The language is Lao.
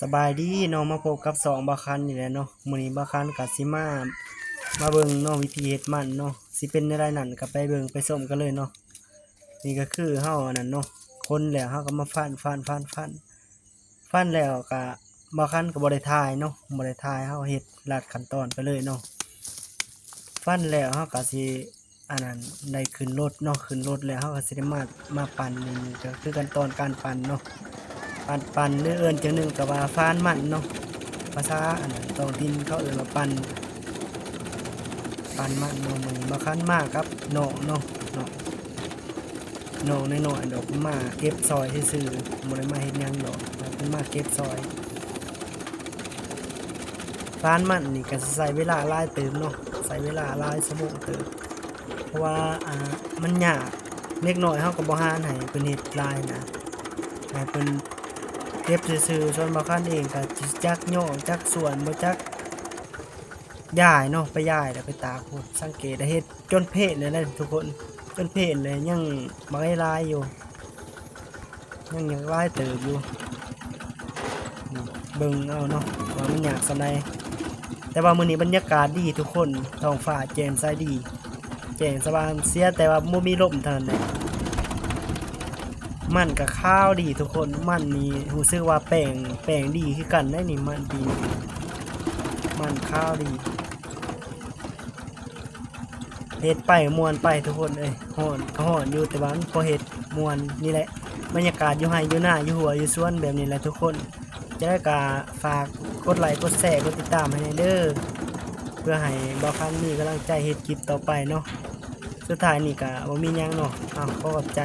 ສະບາຍດີເນາະ ມາພົບກັບຊ່ອງບ່າວຄັນນີ້ແຫຼະເນາະ. ມື້ນີ້ບ່າວຄັນກໍຊິມາ ມາເບິ່ງເນາະ ວິທີເຮັດມັນເນາະ ຊິເປັນແນວໃດນັ້ນ ກໍໄປເບິ່ງໄປຊົມກັນເລີຍເນາະ. ນີ້ກໍຄືເຮົາອັນນັ້ນເນາະ ຄົນແລ້ວເຮົາກໍມາຟັນ ຟັນ ຟັນ ຟັນ ຟັນແລ້ວກໍ ບ່າວຄັນກໍບໍ່ໄດ້ຖ່າຍເນາະ ບໍ່ໄດ້ຖ່າຍ ເຮົາເຮັດລັດຂັ້ນຕອນໄປເລີຍເນາະ. ຟັນແລ້ວເຮົາກໍຊິ ອັນນັ້ນ ໄດ້ຂຶ້ນລົດເນາະ ຂຶ້ນລົດແລ້ວເຮົາກໍຊິໄດ້ມາ ມາປັ່ນ. ນີ້ກໍຄືຂັ້ນຕອນການປັ່ນເນາະ ການປັ່ນ ຫຼືເອີ້ນຈັ່ງໜຶ່ງກໍວ່າຟານມັນເນາະ ພາສາອັນນັ້ນທ້ອງຖິ່ນເຂົາເອີ້ນວ່າປັ່ນ ປັ່ນມັນເນາະ. ມື້ນີ້ບ່າວຄັນມາກັບນ້ອງເນາະ ນ້ອງ ນ້ອງນ້ອຍໆດອກ ມາເກັບຊ່ອຍຊື່ໆ ບໍ່ໄດ້ມາເຮັດຫຍັງດອກ ເພິ່ນມາເກັບຊ່ອຍ. ຟານມັນນີ້ກໍຊິໃຊ້ເວລາຫຼາຍເຕີບເນາະ ໃຊ້ເວລາຫຼາຍຊົ່ວໂມງເຕີບ ເພາະວ່າ ອ່າ ມັນຍາກ ເດັກນ້ອຍເຮົາກໍບໍ່ຫານໃຫ້ເພິ່ນເຮັດຫຼາຍນະ ໃຫ້ເພິ່ນເກັບຊື່ໆ. ສ່ວນບ່າວຄັນເອງກໍຈັກຍໍ້ ຈັກສ່ວນ ບໍ່ຈັກ ຢ້າຍເນາະ ໄປຢ້າຍແລ້ວໄປຕາກພຸ້ນ. ສັງເກດເຮັດຈົນເພນແລ້ວເດ້ທຸກຄົນ ຈົນເພນແລ້ວ ຍັງບັກຫຼາຍໆຢູ່ ຍັງ ຍັງຫຼາຍເຕີບຢູ່. ນີ້ເບິ່ງເອົາເນາະ ວ່າມັນຍາກສ່ຳໃດ. ແຕ່ວ່າມື້ນີ້ບັນຍາກາດດີທຸກຄົນ ທ້ອງຟ້າແຈ່ມໃສດີ ແຈ້ງສະຫວ່າງ ເສຍແຕ່ວ່າບໍ່ມີລົມເທົ່ານັ້ນແຫຼະ. ມັນກໍຂາວດີທຸກຄົນ ມັນນີ້ຮູ້ສຶກວ່າແປ້ງ ແປ້ງດີຄືກັນໄດ໋ນີ້ ມັນປີນີ້ ມັນຂາວດີ. ເຮັດໄປມ່ວນໄປທຸກຄົນເອີຍ ຮ້ອນກໍຮ້ອນຢູ່ ແຕ່ວ່າມັນພໍເຮັດມ່ວນ. ນີ້ແຫຼະ ບັນຍາກາດຢູ່ໄຮ່ຢູ່ນາ ຢູ່ຮົ້ວຢູ່ສວນແບບນີ້ແຫຼະທຸກຄົນ. ຈັ່ງໃດກໍຝາກກົດໄລກົດແຊ ກົດຕິດຕາມໃຫ້ແດ່ເດີ ເພື່ອໃຫ້ບ່າວຄັນມີກຳລັງໃຈເຮັດຄລິບຕໍ່ໄປເນາະ. ສຸດທ້າຍນີ້ກໍບໍ່ມີຫຍັງເນາະ ເອົາ ຂໍຂອບໃຈ.